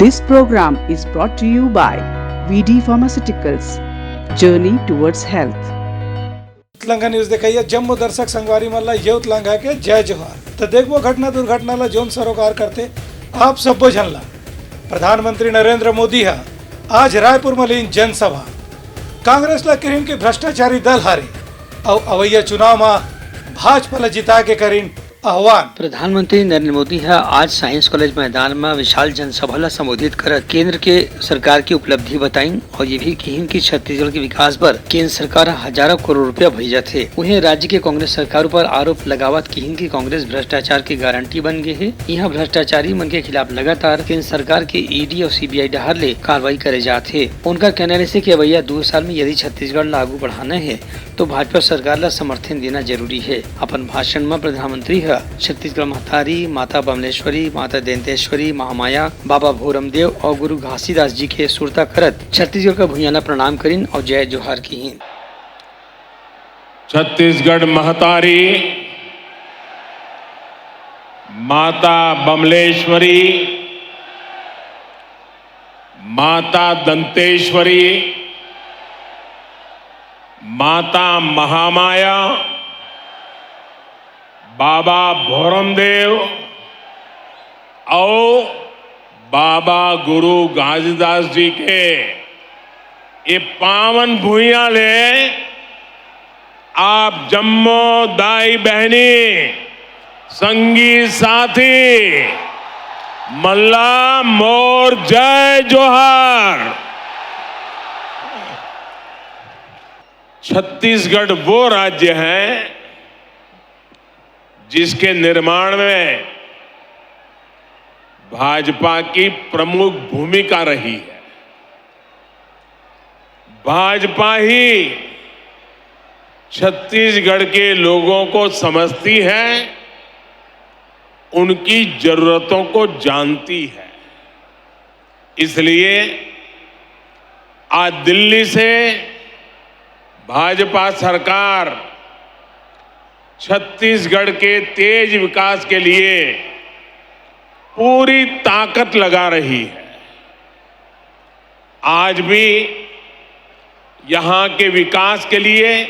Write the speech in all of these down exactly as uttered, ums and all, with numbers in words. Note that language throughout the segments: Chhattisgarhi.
This program is brought to you by V D Pharmaceuticals. Journey towards health. Utlangha news देखइया जम्मो दर्शक संगवारी मन ला ये उतलंघा के जय जोहार। त देखबो घटना दुर्घटना ला जोन सरोकार करते आप सब्बो झन ला। प्रधानमंत्री नरेंद्र मोदी ह आज रायपुर म लीन जनसभा। कांग्रेस ला किहिन के भ्रष्टाचारी दल हरे अउ अवइया चुनाव म भाजपा ला जिता के करिन आह्वान। प्रधानमंत्री नरेंद्र मोदी ह आज साइंस कॉलेज मैदान म विशाल जनसभा ल संबोधित करत केंद्र के सरकार की उपलब्धि बताइन और ये भी किहिन कि छत्तीसगढ़ के विकास बर केंद्र सरकार ह हजारों करोड़ रुपया भेजत हे। उहें, राज्य के कांग्रेस सरकार ऊपर आरोप लगावत किहिन कि कांग्रेस भ्रष्टाचार के गारंटी बन गे हे। इहां भ्रष्टाचारी मन के खिलाफ लगातार केंद्र सरकार के ईडी और सीबीआई डहार ले कार्रवाई करे जात हे। उनका कहना रहिसे कि अवइया दू साल में यदि छत्तीसगढ़ ला आगू बढ़ाना हे, तो भाजपा सरकार ला समर्थन देना जरूरी हे। अपन भाषण म प्रधानमंत्री ह छत्तीसगढ़ महतारी, माता बमलेश्वरी, माता दंतेश्वरी, महामाया, बाबा भोरमदेव और गुरु घासीदास जी के सुरता करत छत्तीसगढ़ का भुइयां ला प्रणाम करिन और जय जोहार किहिन। छत्तीसगढ़ महतारी, माता बमलेश्वरी, माता दंतेश्वरी, माता महामाया, बाबा भोरमदेव अउ बाबा गुरु घासीदास जी के ये पावन भुइयां ले आप जम्मो दाई बहनी, संगी साथी मन ला मोर जय जोहार। छत्तीसगढ़ वो राज्य है जिसके निर्माण में भाजपा की प्रमुख भूमिका रही है। भाजपा ही छत्तीसगढ़ के लोगों को समझती है, उनकी जरूरतों को जानती है। इसलिए आज दिल्ली से भाजपा सरकार छत्तीसगढ़ के तेज विकास के लिए पूरी ताकत लगा रही है। आज भी यहां के विकास के लिए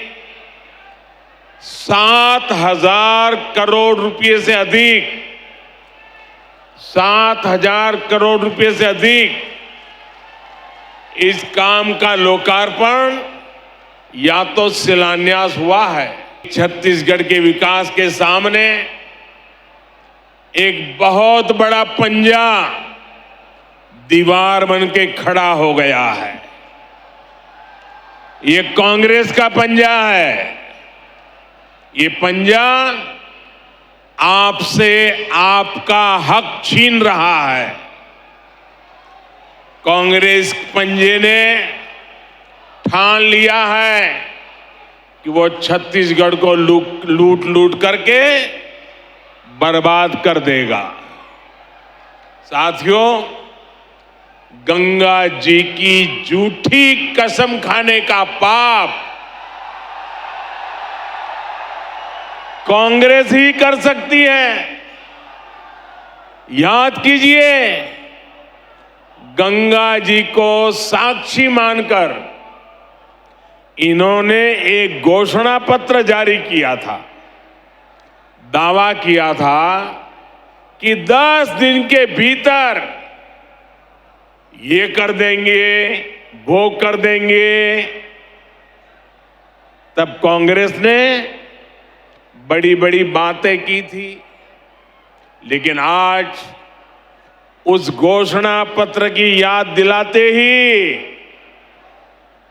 सात हजार करोड़ रुपए से अधिक, सात हजार करोड़ रुपए से अधिक इस काम का लोकार्पण या तो शिलान्यास हुआ है। छत्तीसगढ़ के विकास के सामने एक बहुत बड़ा पंजा दीवार बन के खड़ा हो गया है। ये कांग्रेस का पंजा है। ये पंजा आपसे आपका हक छीन रहा है। कांग्रेस पंजे ने ठान लिया है कि वो छत्तीसगढ़ को लूट लूट लूट करके बर्बाद कर देगा। साथियों, गंगा जी की झूठी कसम खाने का पाप कांग्रेस ही कर सकती है। याद कीजिए, गंगा जी को साक्षी मानकर इन्होंने एक घोषणा पत्र जारी किया था, दावा किया था कि दस दिन के भीतर ये कर देंगे, वो कर देंगे। तब कांग्रेस ने बड़ी बड़ी बातें की थी, लेकिन आज उस घोषणा पत्र की याद दिलाते ही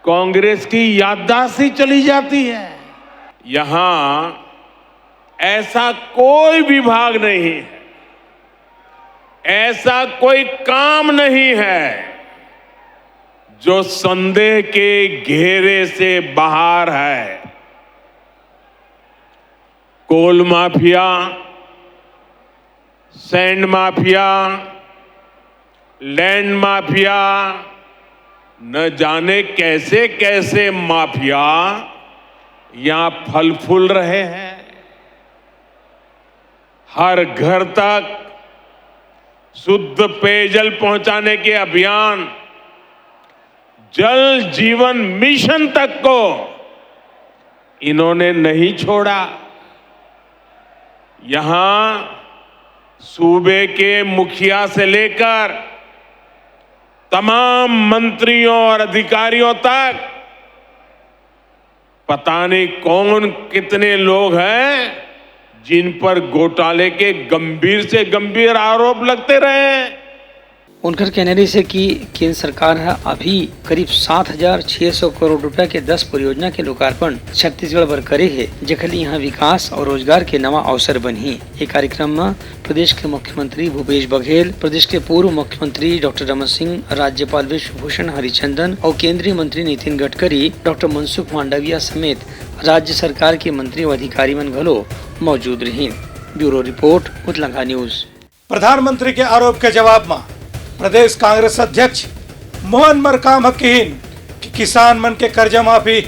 कांग्रेस की याददाश्त ही चली जाती है। यहां ऐसा कोई विभाग नहीं है, ऐसा कोई काम नहीं है जो संदेह के घेरे से बाहर है। Coal mafia, sand mafia, land mafia, न जाने कैसे कैसे माफिया यहां फल फूल रहे हैं। हर घर तक शुद्ध पेयजल पहुंचाने के अभियान, जल जीवन मिशन तक को इन्होंने नहीं छोड़ा। यहां सूबे के मुखिया से लेकर तमाम मंत्रियों और अधिकारियों तक पता नहीं कौन कितने लोग हैं जिन पर घोटाले के गंभीर से गंभीर आरोप लगते रहे हैं। उनकर कहना रहिस हे कि केंद्र सरकार ह अभी करीब सात हजार छह सौ करोड़ रुपया के दस परियोजना के लोकार्पण छत्तीसगढ़ बर करे हे, जेखर ले इहां विकास अउ रोजगार के नवा अवसर बनही। ये कार्यक्रम म प्रदेश के मुख्यमंत्री भूपेश बघेल, प्रदेश के पूर्व मुख्यमंत्री डॉक्टर रमन सिंह, राज्यपाल विश्वभूषण हरिचंदन अउ केंद्रीय मंत्री नितिन गडकरी, डॉक्टर मनसुख मांडविया समेत राज्य सरकार के मंत्री अउ अधिकारी मन घलो मौजूद रहिन। Bureau report, Utlangha news. प्रधानमंत्री के आरोप के जवाब म प्रदेश कांग्रेस अध्यक्ष मोहन मरकाम ह किहिन कि किसान मन के कर्जा माफी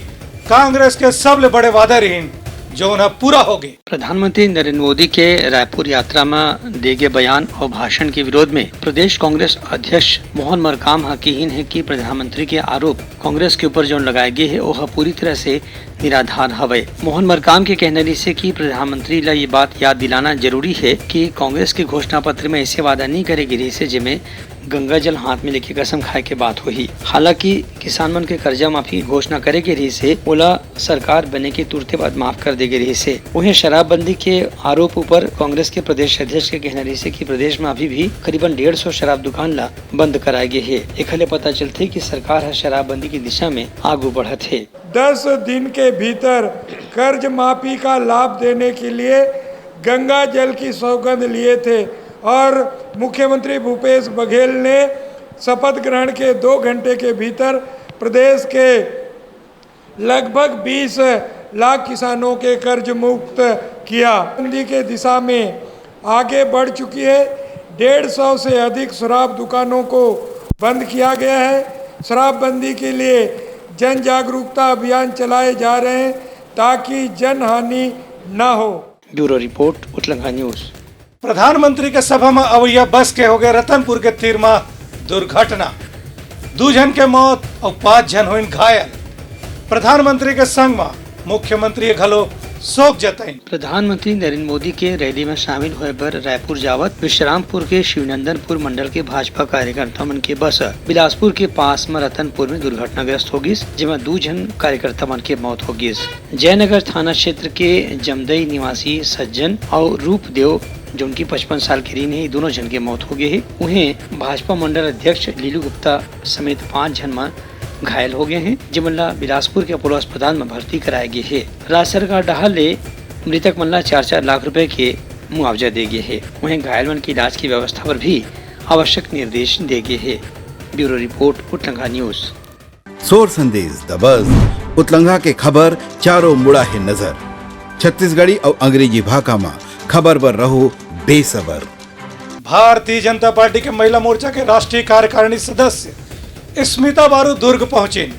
कांग्रेस के सबले बड़े वादा रिहिन, जौन ह पूरा होगे। प्रधानमंत्री नरेंद्र मोदी के रायपुर यात्रा म दे गे बयान अउ भाषण के विरोध में प्रदेश कांग्रेस अध्यक्ष मोहन मरकाम ह किहिन हे कि प्रधानमंत्री के आरोप कांग्रेस के ऊपर जौन लगाए गे हे, ओह पूरी तरह से निराधार हवय। मोहन मरकाम के कहना रिहिस हे कि प्रधानमंत्री ल ये बात याद दिलाना जरूरी हे कि कांग्रेस के घोषणा पत्र में ऐसे वादा नहीं करे गे रिहिस हे, जेमे गंगा जल हाथ में लेके कसम खाए के बात होही। हालांकि किसान मन के कर्जा माफी घोषणा करे गे रिहिस हे, ओला सरकार बने के तुरते बाद माफ कर दे गे रिहिस हे। उहें, शराबबंदी के आरोप ऊपर कांग्रेस के प्रदेश अध्यक्ष के कहना रिहिस हे कि प्रदेश में अभी भी करीबन डेढ़ सौ शराब दुकान ला बंद कराए गे हे। एखर ले पता चलथे कि सरकार ह शराबबंदी के दिशा में आगू बढ़त हे। दस दिन के भीतर कर्ज माफी का लाभ देने के लिए गंगा जल की सौगंध लिए थे और मुख्यमंत्री भूपेश बघेल ने शपथ ग्रहण के दो घंटे के भीतर प्रदेश के लगभग बीस लाख किसानों के कर्ज मुक्त किया। बंदी के दिशा में आगे बढ़ चुकी है। डेढ़ सौ से अधिक शराब दुकानों को बंद किया गया है। शराबबंदी के लिए जन जागरूकता अभियान चलाए जा रहे हैं ताकि जन हानि न हो। Bureau report, Utlangha news. प्रधानमंत्री के सभा म अवइया बस के होगे रतनपुर के तीर म दुर्घटना, दू झन के मौत अउ पांच झन होइन घायल। प्रधानमंत्री के संग म मुख्यमंत्री घलो शोक जताइन। प्रधानमंत्री नरेंद्र मोदी के रैली म शामिल होय बर रायपुर जावत विश्रामपुर के शिवनंदनपुर मंडल के भाजपा कार्यकर्ता मन के बस बिलासपुर के पास म रतनपुर म दुर्घटनाग्रस्त हो गिस, जेमा दू झन कार्यकर्ता मन के मौत हो गिस। जयनगर थाना क्षेत्र के जमदई निवासी सज्जन अउ रूपदेव, जोन की पचपन साल के रहिन हे, दोनों झन के मौत हो गे हे। उहें, भाजपा मंडल अध्यक्ष लीलू गुप्ता समेत पांच झन मन घायल हो गे हे, जेमन ला बिलासपुर के अपोलो अस्पताल म भर्ती कराए गे हे। राज्य सरकार डहार ले मृतक मन ला चार चार लाख रुपए के मुआवजा दे गे हे। उहें, घायल मन के इलाज की व्यवस्था पर भी आवश्यक निर्देश दे गे हे। Bureau report, Utlangha news. सोर संदेश दबस, उतलंघा के खबर चारों मुड़ा हे नजर। छत्तीसगढ़ी अउ अंग्रेजी भाखा म खबर बर रहो बेसबर। भारतीय जनता पार्टी के महिला मोर्चा के राष्ट्रीय कार्यकारिणी सदस्य स्मिता बारू दुर्ग पहुंचिन।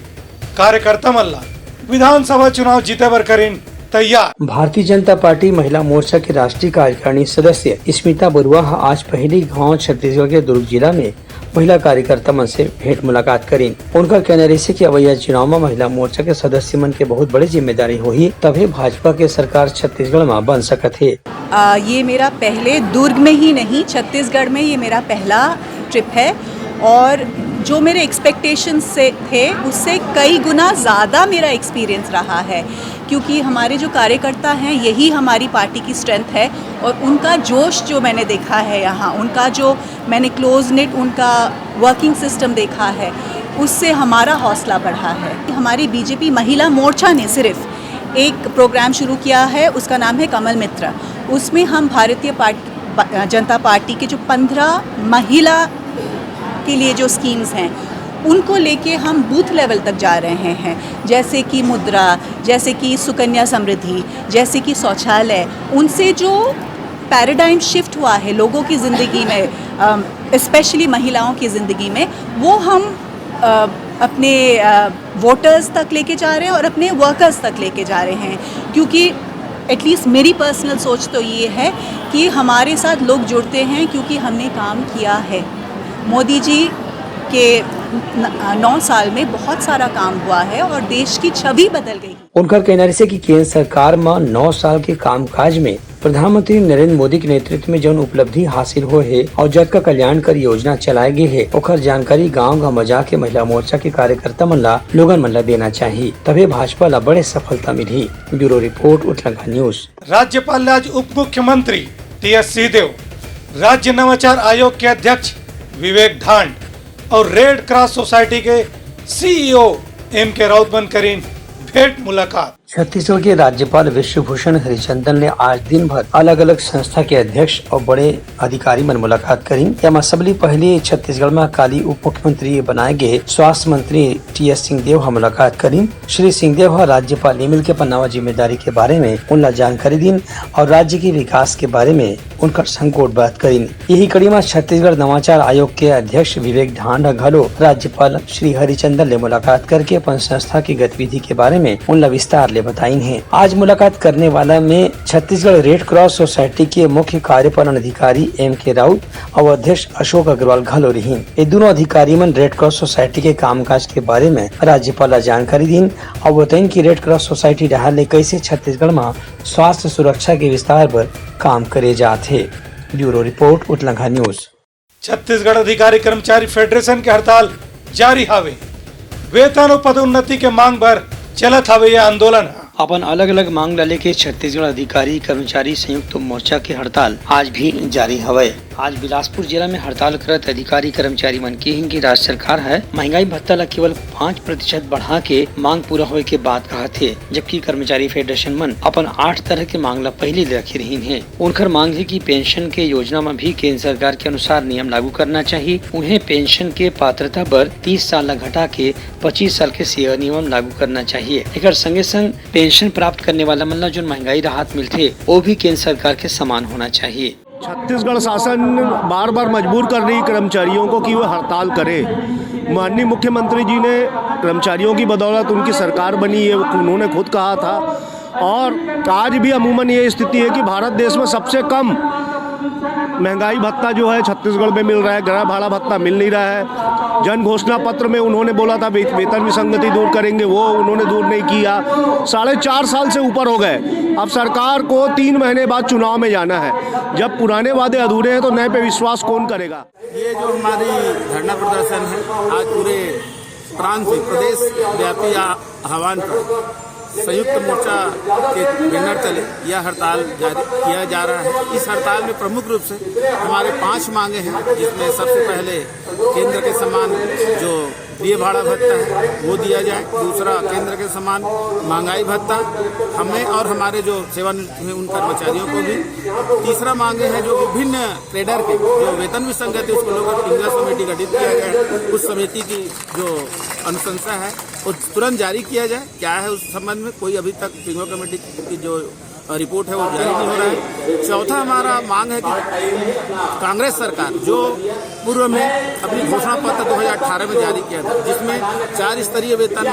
कार्यकर्ता मन ला विधानसभा चुनाव जीते बर करिन तैयार। भारतीय जनता पार्टी महिला मोर्चा के राष्ट्रीय कार्यकारिणी सदस्य स्मिता बरुआ ह आज पहिली घांव छत्तीसगढ़ के दुर्ग जिला में महिला कार्यकर्ता मन से भेंट मुलाकात करिन। उनका कहना रहिसे कि अवइया चुनाव म महिला मोर्चा के सदस्य मन के बहुत बड़े जिम्मेदारी होही, तभे भाजपा के सरकार छत्तीसगढ़ म बन सकत हे। अ, ये मेरा पहले दुर्ग में ही नहीं, छत्तीसगढ़ में ये मेरा पहला ट्रिप है और जो मेरे एक्सपेक्टेशंस से थे, उससे कई गुना ज़्यादा मेरा एक्सपीरियंस रहा है, क्योंकि हमारे जो कार्यकर्ता हैं, यही हमारी पार्टी की स्ट्रेंथ है और उनका जोश जो मैंने देखा है यहाँ, उनका जो मैंने क्लोज निट उनका वर्किंग सिस्टम देखा है, उससे हमारा हौसला बढ़ा है। हमारी बीजेपी महिला मोर्चा ने सिर्फ एक प्रोग्राम शुरू किया है, उसका नाम है कमल मित्र। उसमें हम भारतीय पार्टी, जनता पार्टी के जो पन्द्रह महिला के लिए जो स्कीम्स हैं, उनको लेके हम बूथ लेवल तक जा रहे हैं, जैसे कि मुद्रा, जैसे कि सुकन्या समृद्धि, जैसे कि शौचालय। उनसे जो पैराडाइम शिफ्ट हुआ है लोगों की ज़िंदगी में, स्पेशली महिलाओं की ज़िंदगी में, वो हम अ, अपने वोटर्स तक लेके जा रहे हैं और अपने वर्कर्स तक लेके जा रहे हैं, क्योंकि एटलीस्ट मेरी पर्सनल सोच तो ये है कि हमारे साथ लोग जुड़ते हैं क्योंकि हमने काम किया है। मोदी जी के न- नौ साल में बहुत सारा काम हुआ है और देश की छवि बदल गई। उनकर कहना रहिसे कि केंद्र सरकार म नौ साल के कामकाज में प्रधानमंत्री नरेंद्र मोदी के नेतृत्व में जौन उपलब्धि हासिल होए हे और जतका कल्याणकारी योजना चलाए गे हे, ओकर जानकारी गांव-गांव म जाके महिला मोर्चा के कार्यकर्ता मन ला, लोगन मन ला देना चाही, तभे भाजपा ला बड़े सफलता मिलही। Bureau report, Utlanga news. राज्यपाल ले आज उप मुख्यमंत्री टीएस सिंहदेव, राज्य नवाचार आयोग के अध्यक्ष विवेक ढांड और रेड क्रॉस सोसाइटी के सीईओ एम के राउत मन करीन भेंट मुलाकात। छत्तीसगढ़ के राज्यपाल विश्वभूषण हरिचंदन ने आज दिन भर अलग-अलग संस्था के अध्यक्ष और बड़े अधिकारी मन मुलाकात करीन। एमा सबले पहले छत्तीसगढ़ में काली उप मुख्यमंत्री बनाए गए स्वास्थ्य मंत्री टीएस सिंहदेव ह मुलाकात करीन। श्री सिंहदेव ह राज्यपाल ले मिलके अपन नवा जिम्मेदारी के बारे में उनला जानकारी दीन और राज्य के विकास के बारे में उनकर संग गोठ बात करीन। यही कड़ी में छत्तीसगढ़ नवाचार आयोग के अध्यक्ष विवेक ढांड ह घलो राज्यपाल श्री हरिचंदन ले मुलाकात करके अपन संस्था की गतिविधि के बारे में उनला विस्तार ले बताइन हे। आज मुलाकात करने वाला में छत्तीसगढ़ रेड क्रॉस सोसाइटी के मुख्य कार्यपालन अधिकारी एम के राउत और अध्यक्ष अशोक अग्रवाल घलो रहिन। ये दोनों अधिकारी मन रेड क्रॉस सोसाइटी के कामकाज के बारे में राज्यपाल ला जानकारी दीन और बताइन कि रेड क्रॉस सोसाइटी डहार ले कैसे छत्तीसगढ़ में स्वास्थ्य सुरक्षा के विस्तार पर काम करे जात हे। Bureau report, Utlanga news. Chhattisgarh अधिकारी कर्मचारी फेडरेशन के हड़ताल जारी हावे। वेतन और पदोन्नति के मांग बर चलत हावे यह आंदोलन ह। अपन अलग-अलग मांग ला लेके छत्तीसगढ़ अधिकारी कर्मचारी संयुक्त मोर्चा के हड़ताल आज भी जारी हवय। आज बिलासपुर जिला में हड़ताल करत अधिकारी कर्मचारी मन किहिन कि राज्य सरकार ह महंगाई भत्ता ला केवल पाँच प्रतिशत बढ़ा के मांग पूरा होए के बात कहत हे, जबकि कर्मचारी फेडरेशन मन अपन आठ तरह के मांग ला पहिली ले रखे रहिन हे। उनकर मांग हे कि पेंशन के योजना म भी केंद्र सरकार के अनुसार नियम लागू करना चाही। उहें, पेंशन के पात्रता बर तीस साल ला घटा के पच्चीस साल के सेवा नियम लागू करना चाहिए। एकर संगे संग पेंशन प्राप्त करने वाला मन ला जोन महंगाई राहत मिलथे, वो भी केंद्र सरकार के समान होना चाहिए। छत्तीसगढ़ शासन बार बार मजबूर कर रही कर्मचारियों को कि वे हड़ताल करें। माननीय मुख्यमंत्री जी ने कर्मचारियों की बदौलत उनकी सरकार बनी, ये उन्होंने खुद कहा था। और आज भी अमूमन ये स्थिति है कि भारत देश में सबसे कम महंगाई भत्ता जो है छत्तीसगढ़ में मिल रहा है, गृह भाड़ा भत्ता मिल नहीं रहा है। जन घोषणा पत्र में उन्होंने बोला था वे-, वेतन विसंगति दूर करेंगे, वो उन्होंने दूर नहीं किया। साढ़े चार साल से ऊपर हो गए। अब सरकार को तीन महीने बाद चुनाव में जाना है। जब पुराने वादे अधूरे हैं तो नए पे विश्वास कौन करेगा? ये जो हमारी धरना प्रदर्शन है, आज पूरे प्रांत से प्रदेश व्यापी आ-, आह्वान पर संयुक्त मोर्चा के बैनर तले यह हड़ताल जारी किया जा रहा है। इस हड़ताल में प्रमुख रूप से हमारे पांच मांगे हैं, जिसमें सबसे पहले केंद्र के समान जो प्रिय भाड़ा भत्ता है, वो दिया जाए। दूसरा, केंद्र के समान महंगाई भत्ता हमें और हमारे जो सेवानिवृत्त हुए उन कर्मचारियों को भी। तीसरा मांगे है जो विभिन्न कैडर के जो वेतन विसंगति, उसको लेकर पिंगला समिति गठित किया गया है, उस समिति की जो अनुशंसा है वो तुरंत जारी किया जाए। क्या है उस संबंध में, कोई अभी तक पिंगला कमेटी की जो रिपोर्ट है वो जारी नहीं हो रहा है। चौथा हमारा मांग है कि कांग्रेस सरकार जो पूर्व में अपनी घोषणा पत्र दो हज़ार अठारह में जारी किया था, जिसमें चार स्तरीय वेतन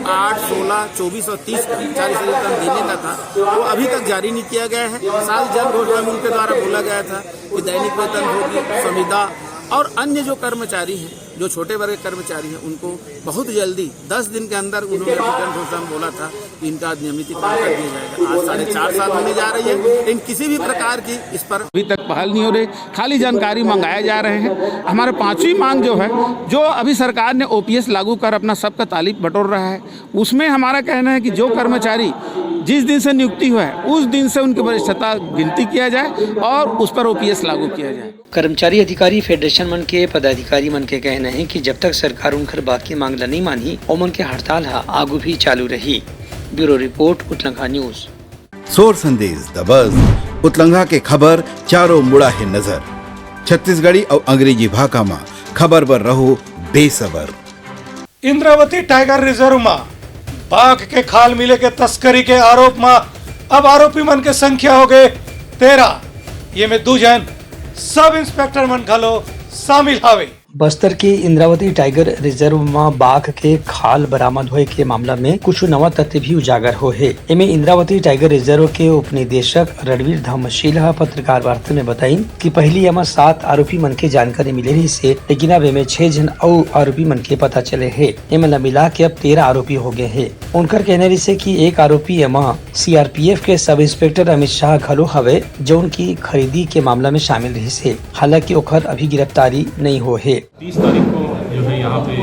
आठ, सोलह, चौबीस और तीस का चार स्तरीय वेतन देने का था, वो अभी तक जारी नहीं किया गया है। साथ ही जन घोषणा में उनके द्वारा बोला गया था कि दैनिक वेतन होगी, संविदा और अन्य जो कर्मचारी हैं, जो छोटे वर्ग के कर्मचारी हैं, उनको बहुत जल्दी दस दिन के अंदर उन्होंने अपनी जन घोषणा में बोला था कि इनका नियमितीकरण कर दिया जाएगा। आज साढ़े चार साल होने जा रही है, लेकिन किसी भी प्रकार की इस पर अभी तक पहल नहीं हो रही, खाली जानकारी मंगाए जा रहे हैं। हमारे पांचवी मांग जो है, जो अभी सरकार ने ओपीएस लागू कर अपना सबका तालिब बटोर रहा है, उसमें हमारा कहना है कि जो कर्मचारी जिस दिन से नियुक्ति हुआ है, उस दिन से उनकी वरिष्ठता गिनती किया जाए और उस पर ओपीएस लागू किया जाए। कर्मचारी अधिकारी फेडरेशन मन के पदाधिकारी मन के कहना है कि जब तक सरकार उनकर बाकी मांग ला नहीं मानही, ओमन के हड़ताल ह आगू भी चालू रही। Bureau report, Utlanga news. सोर संदेश दबस, उतलंगा के खबर चारों मुड़ा हे नजर। छत्तीसगढ़ी अउ अंग्रेजी भाखा म खबर बर रहो बेसबर। इंद्रावती टाइगर रिजर्व म बाघ के खाल मिले के तस्करी के आरोप म अब आरोपी मन के संख्या हो गए तेरह। ये में दू झन सब इंस्पेक्टर मन घलो शामिल हावे। बस्तर के इंद्रावती टाइगर रिजर्व म बाघ के खाल बरामद होए के मामला में कुछ नवा तथ्य भी उजागर हो हे। एमे इंद्रावती टाइगर रिजर्व के उपनिदेशक रणवीर धर्मशील ह पत्रकार वार्ता में बताइन कि पहिली एमा सात आरोपी मन के जानकारी मिले रहिस हे, लेकिन अब एमे छह झन अउ आरोपी मन के पता चले हे। एमन ला मिला के अब तेरह आरोपी हो गए हे। उनकर कहना रहिस हे कि एक आरोपी एमा सीआरपीएफ के सब इंस्पेक्टर अमित शाह घलो हवे, जउन की खरीदी के मामला में शामिल रहिस हे। हालांकि ओखर अभी गिरफ्तारी नइ हो हे। तीस तारीख को जो है यहाँ पे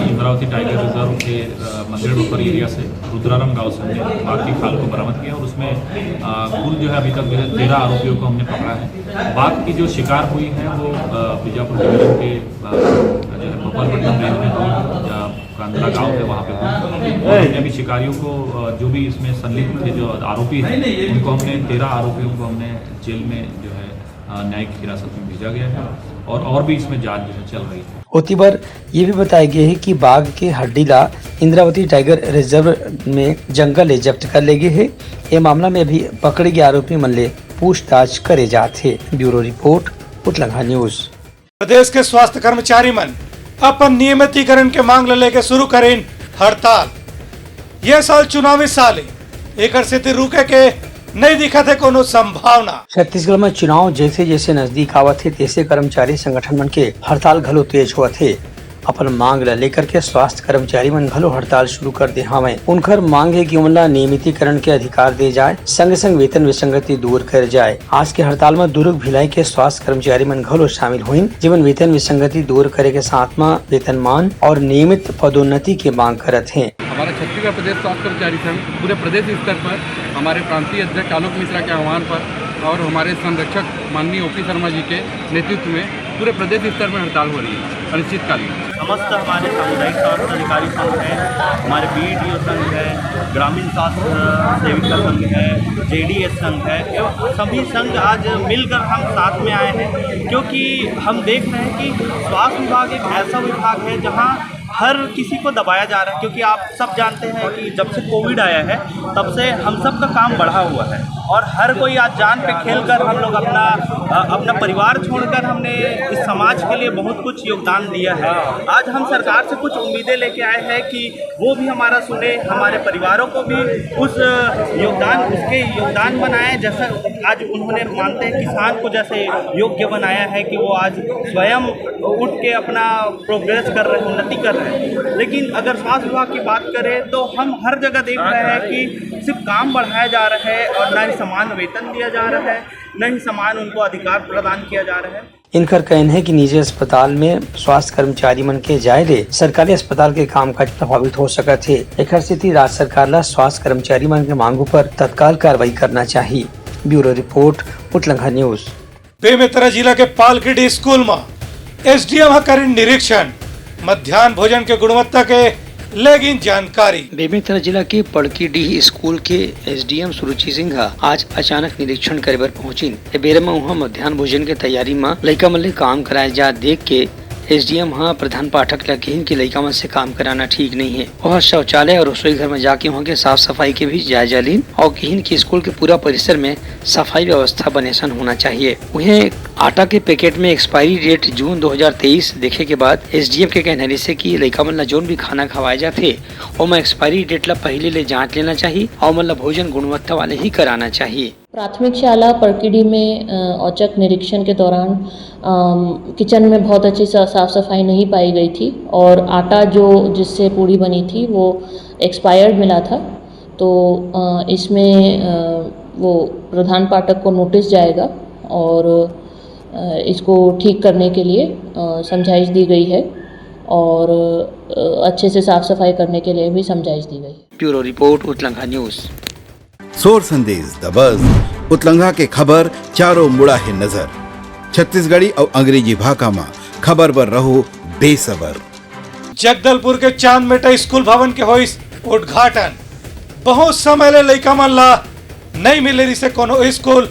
इंद्रावती टाइगर रिजर्व के, अ, मंदिर बफर एरिया से रुद्राराम गांव से हमने बाघ की खाल को बरामद किया और उसमें, अ, कुल जो है अभी तक जो है तेरह आरोपियों को हमने पकड़ा है। बाघ की जो शिकार हुई है वो, अ, बीजापुर डिवीजन के, अ, जो है बफर पट्टम रेंज में हुई, जहाँ कांदला गांव है वहाँ पे हुई। और हमने अभी शिकारियों को, अ, जो भी इसमें संलिप्त थे, जो आरोपी हैं, उनको हमने, तेरह आरोपियों को हमने जेल में जो है, अ, न्यायिक हिरासत में भेजा गया है और, और भी इसमें जांच जो है चल रही है। ओती बर ये भी बताए गए हे कि बाघ के हड्डी ला इंद्रावती टाइगर रिजर्व में जंगल ले जब्त कर ले गए हे। ये मामला में अभी पकड़े गए आरोपी मन ले पूछताछ करे जात हे। Bureau report, Utlangha news. प्रदेश के स्वास्थ्य कर्मचारी मन अपन नियमितीकरण के मांग ल लेके शुरू करेन हड़ताल। ये साल चुनावी साल हे, एकर सेती रुके के नइ दिखत हे कोनो संभावना। छत्तीसगढ़ में चुनाव जैसे जैसे नजदीक आवत हे, तैसे कर्मचारी संगठन मन के हड़ताल घलो तेज होवत हे। अपन मांग ल लेकर के स्वास्थ्य कर्मचारी मन घलो हड़ताल शुरू कर दे हावय। उनकर मांग हे कि ओमन ला नियमितीकरण के अधिकार दे जाए, संग संग वेतन विसंगति दूर कर जाए। आज के हड़ताल में दुर्ग भिलाई के स्वास्थ्य कर्मचारी मन घलो शामिल होइन, जेमन वेतन विसंगति दूर करे के साथ में वेतनमान और नियमित पदोन्नति के मांग करत हें। हमारा छत्तीसगढ़ प्रदेश स्वास्थ्य कर्मचारी संघ पूरे प्रदेश स्तर पर हमारे प्रांतीय अध्यक्ष आलोक मिश्रा के आह्वान पर और हमारे संरक्षक माननीय ओपी शर्मा जी के नेतृत्व में पूरे प्रदेश स्तर में हड़ताल हो रही है अनिश्चितकालीन। समस्त हमारे सामुदायिक स्वास्थ्य अधिकारी संघ है, हमारे बीडीओ संघ है, ग्रामीण स्वास्थ्य सेविका संघ है, जेडीएस संघ है, एवं सभी संघ आज मिलकर हम साथ में आए हैं, क्योंकि हम देख रहे हैं कि स्वास्थ्य विभाग एक ऐसा विभाग है जहां हर किसी को दबाया जा रहा है, क्योंकि आप सब जानते हैं कि जब से कोविड आया है, तब से हम सब का काम बढ़ा हुआ है और हर कोई आज जान पे खेल कर हम लोग अपना, अ, अपना परिवार छोड़कर हमने इस समाज के लिए बहुत कुछ योगदान दिया है। आज हम सरकार से कुछ उम्मीदें लेके आए हैं कि वो भी हमारा सुने, हमारे परिवारों को भी उस, अ, योगदान, उसके योगदान बनाए, जैसा आज उन्होंने, मानते हैं, किसान को जैसे योग्य बनाया है कि वो आज स्वयं उठ के अपना प्रोग्रेस कर रहे हैं, उन्नति कर रहे हैं। लेकिन अगर स्वास्थ्य विभाग की बात करें तो हम हर जगह देख रहे हैं कि सिर्फ काम बढ़ाया जा रहा है और ना ही समान वेतन दिया जा रहा है, ना ही समान उनको अधिकार प्रदान किया जा रहा है। इनकर कहना है कि निजी अस्पताल में स्वास्थ्य कर्मचारी मन के जाए ले सरकारी अस्पताल के कामकाज प्रभावित हो सकत हे। एखर सेती राज्य सरकार ला स्वास्थ्य कर्मचारी मन के मांग उपर तत्काल कार्रवाई करना चाही। Bureau report, Utlangha news. Bemetara जिला के पालकीडीह स्कूल म एसडीएम ह करिन निरीक्षण, मध्यान्ह भोजन के गुणवत्ता के लेगिन जानकारी। बेमेतरा जिला के पड़कीडीह स्कूल के एसडीएम सुरुचि सिंह ह आज अचानक निरीक्षण करे बर पहुंचिन। ए बेरा म उहां मध्यान्ह भोजन के तैयारी म लइका मन ले काम कराए जात देख के एसडीएम ह प्रधान पाठक ल किहिन कि लइका मन से काम कराना ठीक नइ हे। ओह शौचालय और रसोई घर म जाके उहां के साफ सफाई के भी जायजा लीन और किहिन कि स्कूल के पूरा परिसर में सफाई व्यवस्था बने सन होना चाहिए। उहें, आटा के पैकेट में एक्सपायरी डेट जून दो हज़ार तेईस देखे के बाद एसडीएम के कहना रिहिसे कि लइका मन ला जौन भी खाना खवाए जाथे, ओमा एक्सपायरी डेट ला पहिले ले जांच लेना चाही और ओमन ला भोजन गुणवत्ता वाले ही कराना चाही। प्राथमिक शाला पड़कीडीह में, अ, औचक निरीक्षण के दौरान, अम, किचन में बहुत अच्छी सा-, साफ सफाई नहीं पाई गई थी और आटा जो, जिससे पूड़ी बनी थी, वो एक्सपायर्ड मिला था। तो, अ, इसमें, अ, वो प्रधान पाठक को नोटिस जाएगा और, अ, इसको ठीक करने के लिए, अ, समझाइश दी गई है और, अ, अच्छे से साफ सफाई करने के लिए भी समझाइश दी गई है। Bureau report, Utlangha news. सोर संदेश द बज, उतलंघा के खबर चारों मुड़ा हे नजर। छत्तीसगढ़ी अउ अंग्रेजी भाखा म खबर बर रहो बेसबर। जगदलपुर के चांदमेटा स्कूल भवन के होइस उद्घाटन। बहुत समय ले लइका मन ला नइ मिले रिहिसे कोनो स्कूल,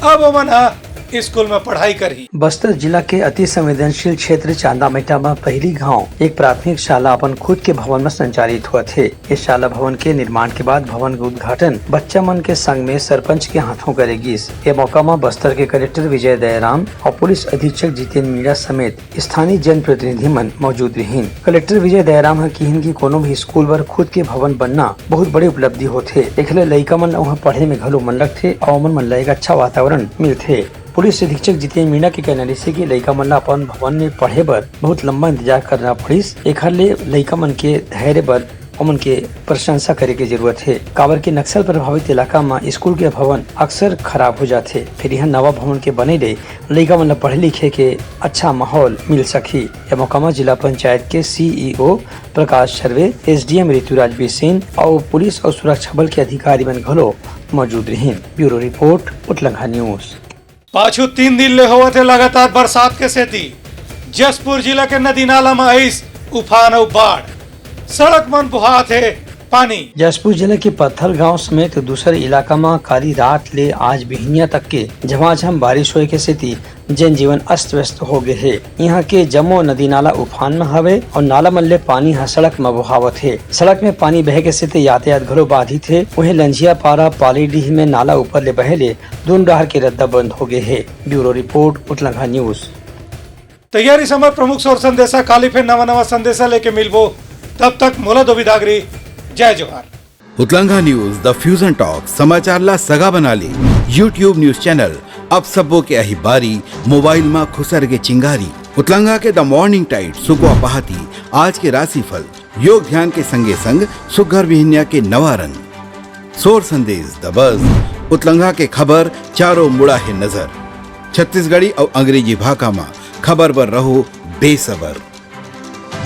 अब ओमन ह स्कूल में पढ़ाई करही। बस्तर जिला के अति संवेदनशील क्षेत्र चांदामेटा म पहिली घांव एक प्राथमिक शाला अपन खुद के भवन म संचालित होवत हे। ये शाला भवन के निर्माण के बाद भवन के उद्घाटन बच्चा मन के संग में सरपंच के हाथों करे गिस। ये मौका म बस्तर के कलेक्टर विजय दयाराम अउ पुलिस अधीक्षक जितेन मीणा समेत स्थानीय जनप्रतिनिधि मन मौजूद रिहीन। कलेक्टर विजय दयाराम ह किहीन कि कोनो भी स्कूल बर खुद के भवन बनना बहुत बड़े उपलब्धि होथे। एखर ले लइका मन ल उहाँ पढ़े में घलो मन लगथे अउ ओमन मन ल एक अच्छा वातावरण मिलथे। पुलिस अधीक्षक जितेन मीणा के कहना रिहिसे कि लइका मन ल अपन भवन में पढ़े बर बहुत लंबा इंतजार करना पड़िस। एखर ले लइका मन के धैर्य बर ओमन के प्रशंसा करे के जरूरत हे, काबर कि नक्सल प्रभावित इलाका म स्कूल के भवन अक्सर खराब हो जाथे। फेर इहाँ नवा भवन के बने ले लइका मन ल पढ़े लिखे के अच्छा माहौल मिल सकही। ए मौका म जिला पंचायत के सीईओ प्रकाश सर्वे, एसडीएम ऋतुराज बिसेन अउ पुलिस अउ सुरक्षा बल के अधिकारी मन घलो मौजूद रिहीन। Bureau report, Utlangha news. पाछू तीन दिन ले होवत हे लगातार बरसात के सेती जशपुर जिला के नदी नाला म आइस उफान अउ बाढ़, सड़क मन बोहात हे पानी। जशपुर जिला के पत्थलगांव समेत दूसर इलाका म काली रात ले आज बिहनिया तक के झमाझम बारिश होए के सेती जनजीवन अस्त व्यस्त हो गए हे। इहाँ के जम्मो नदी नाला उफान म हवे अउ नाला मन ले पानी ह सड़क म बोहावत हे। सड़क में पानी बहे के सेती यातायात घलो बाधित हे। वहीं लंझिया पारा पालीडीह में नाला ऊपर ले बहे ले दून डहार के रद्दा बंद हो गए हे। Bureau report, Utlangha news. तैयारी से हमर प्रमुख सोर संदेशा, काली फेर नवा नवा संदेशा लेके मिलबो। तब तक मोला दो विदागरी, जय जोहार। उतलंघा न्यूज, द फ्यूजन टॉक, समाचार ला सगा बना ले। YouTube न्यूज चैनल, अब सबो के अही बारी, मोबाइल मा खुसर के चिंगारी। उतलंघा के द मॉर्निंग टाइट, सुकवा पहाती, आज के राशिफल, योग ध्यान के संगे संग सुग्घर बिहनिया के नवा रंग। सोर संदेश, द बज, उतलंघा के खबर, चारों मुड़ा हे नजर। छत्तीसगढ़ी अउ अंग्रेजी भाखा मा खबर बर रहो बेसबर।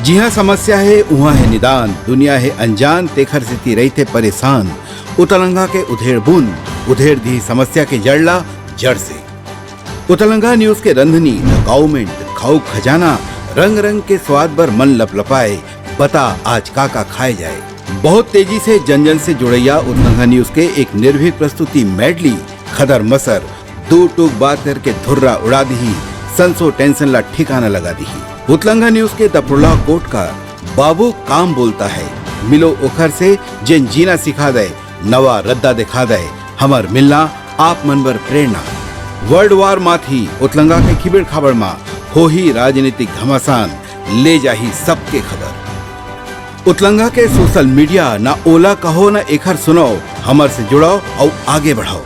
जिहाँ समस्या हे, उहाँ हे निदान, दुनिया हे अनजान, तेखर सेती रहिथे परेशान। उतलंघा के उधेड़ बुन, उधेड़ दिही समस्या के जड़ ला जड़ से। उतलंघा न्यूज के रंधनी, द गाउमेंट, खाऊ खजाना, रंग रंग के स्वाद बर मन लपलपाए, बता आज का का खाए जाए। बहुत तेजी से जन जन से जुड़ैया उतलंघा न्यूज के एक निर्भीक प्रस्तुति मेडली, खदर मसर, दू टूक बात करके धुर्रा उड़ा दिही, संसो टेंशन ला ठिकाना लगा दिही। उतलंघा न्यूज के द प्रोलॉग कोट का बाबू काम बोलता है, मिलो ओखर से जेन जीना सिखा दे, नवा रद्दा दिखा दे, हमर मिलना आप मन बर प्रेरणा। वर्ल्ड वार माथी उतलंघा के खिबेड़ खाबड़ मा होही राजनीतिक घमासान, ले जाही सबके खबर। उतलंघा के सोशल मीडिया ना ओला कहो ना एखर सुनाओ, हमर से जुड़ाओ अउ आगे बढ़ाओ।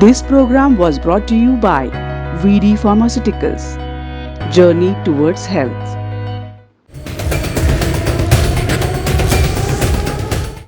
This program was brought to you by V D Pharmaceuticals, Journey Towards Health।